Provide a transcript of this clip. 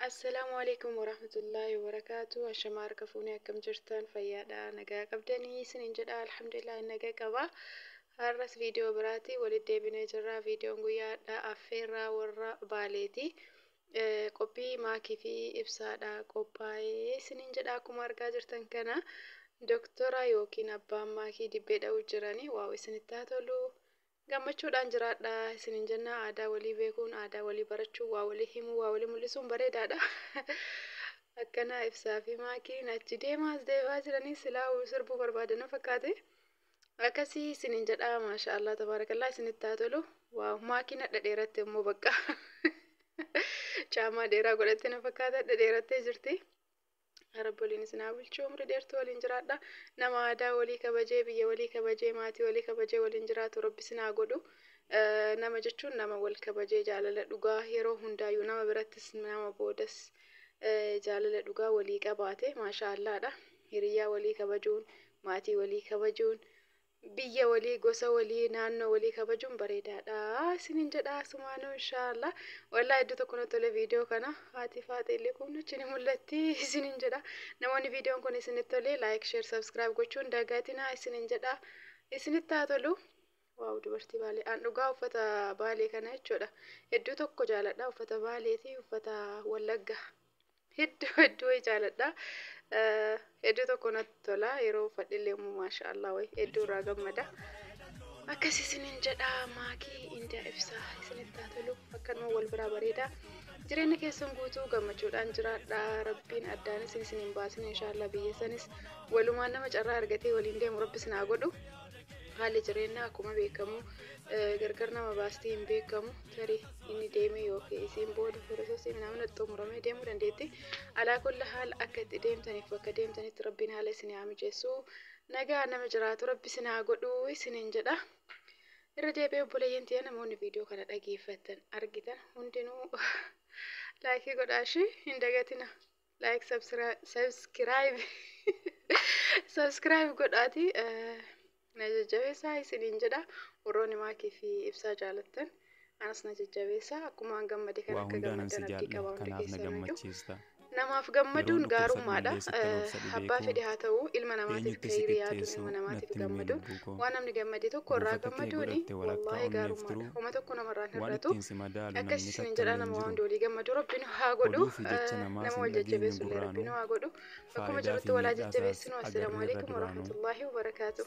Assalaamu alaikum warahmatullaahi wabarakaatu. Ashamaa harka fuunee, akkam jirtan? Fayyaadha, nagaa qabdanii isiniin jedha. Alhamdulillah, nagaa qaba. Har'as viidiyoo biraati walitti deebinee jirra. Viidiyoon guyyaadha affeerraa warra Baaleeti. Qophii Maakii fi Ibsaadha qophaa'ee isiniin jedha. Akkuma argaa jirtan kana doktora yookiin abbaan Maakii dibbee dha'uu jiranii. Wow, isinitti haa tolu. Gammachuudhaan jiraadha isiniin jenna. Aadaa walii beekuun, aadaa walii barachuun, waa walii himuu, waa walii mul'isuun bareedaadha. Akkana Ibsaa fi Maakiin achi deemaas deemaa jiranii silaa sirbuu barbaadan fakkaate. Akkasii isiniin jedha. Maasha Allah, tabaarakallaa, isinitti haa tolu. Wow, Maakiin hadha dheeratte immoo, bakka caamaa dheeraa godhatte na fakkaata, hadha dheerattee jirti. Rabbi waliin isin haa bulchu, umrii dheertuu waliin jiraadha. Nama aadaa walii kabajee, biyya walii kabajee, maatii walii kabajee waliin jiraatu Rabbi isin haa godhu. Nama jechuun nama wal kabajee, jaalala dhugaa yeroo hundaayyuu nama birattis nama boodas jaalala dhugaa walii qabaate, maasha Allaadha. Hiriyaa walii kabajuun, maatii walii kabajuun, biyya walii, gosa walii, naannoo walii kabajuun bareedaadha isiniin jedha. Sumaanuu inshaallah, wallaahi iddoo tokko natti tole viidiyoo kana. Haati Faate illee kun achi ni mul'atti isiniin jedha. Namoonni viidiyoon kun isinitti tole, like, share, subscribe gochuun dagatinaa isiniin jedha. Isinitti haa tolu. Wow, dubartii Baalee! An dhugaa uffata Baalee kana jechuudha hedduu tokko jaaladha. Uffata Baaleetii, uffata Wallaggaa hedduu hedduu jaaladha. Hedduu tokko natti tola. Yeroo uffadhe illee immoo, maasha Allah, wayi hedduu irraa gammada. Akkas isiniin jedha. Maakii inda Ibsaa, isinitti haa tolu. Akkanuma wal biraa bareeda. Jireenya keessan guutuu gammachuudhaan jiraadha. Rabbiin addaan isin hin baasin inshaallah. Biyya sanis walumaan nama carraa argatee waliin deemu Rabbi isin haa godhu. Haalli jireenyaa akkuma beekamu gargar nama baastii hin beekamu. Tarii inni deeme yookiin isiin booda processii namni xumuramee deemuu dandeetti. Alaa kulla haala, akka itti deemtaniif bakka deemtanitti Rabbiin haala isin haa mijeessu. Nagaa nama jiraatu Rabbi isin haa godhu isiniin jedha. Irra deebi'ee, obboleeyyan tiyya, namoonni viidiyoo kana dhageeffattan, argitan hundinuu like godhaashi hin dagatina. Like, subscribe, subscribe godhaati na jajjabeessaa isiniin jedha. Warroonni Maakii fi Ibsaa jaalattan anas na jajjabeessaa. Akkuma gammade kan Waa akka hundaanan si gammaddan abdii jaalladha, qaba. Hundi kanaaf na keessaniyyuu gammachiista. namaaf Yeroon gammaduun dhukkubsadhu gaarummaadha. illee sittan obsa dhibee Abbaa koo. fedhe haa ta'u, ilma namaatiif Eenyutti si khayrii yaaduun, qixxeessu ilma namaatiif natti himee gammaduun, lubbuu koo. waan namni gammade tokko irraa Buufata kee gammaduuni godhatte walakkaa wallaahi onneef gaarummaadha. turuu. Homa tokko namarraa hin Waan hir'atu. ittiin si madaalu Akkas namni isiniin takka jedha. illee hin Nama waan jiru. hunda walii gammadu Rabbi nu haa godhu. Oduu fi jecha namaas Nama hin wal dhageenyu jajjabeessu illee Rabbi gurraanuu. nu haa godhu. Bakkuma Faayidaa jirutti fi walaa miidhaa isaas jajjabeessinu. Assalaamu agarreerra alaikum duraanuu. warahmatullaahi wabarakaatu.